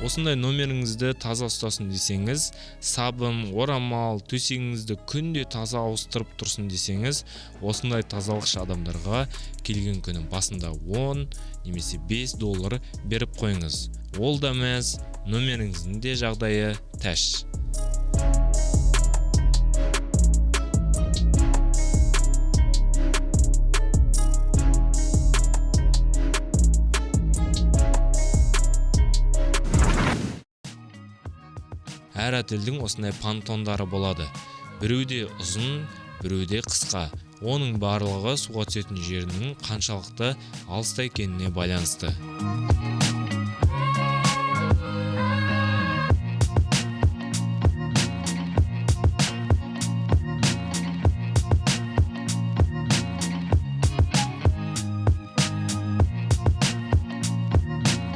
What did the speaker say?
Осындай номеріңізді таза ұстасын десеңіз, сабын, орамал, төсегіңізді күнде таза ауыстырып тұрсын десеңіз, осындай тазалықшы адамдарға келген күні басында 10 немесе 5 доллар беріп қойыңыз. Ол да мәз, номеріңіздің де жағдайы тәш. Әр отельдің осындай понтондары болады. Біреуде ұзын, біреуде қысқа. Оның барлығы суға түсетін жерінің қаншалықты алыста екеніне байланысты.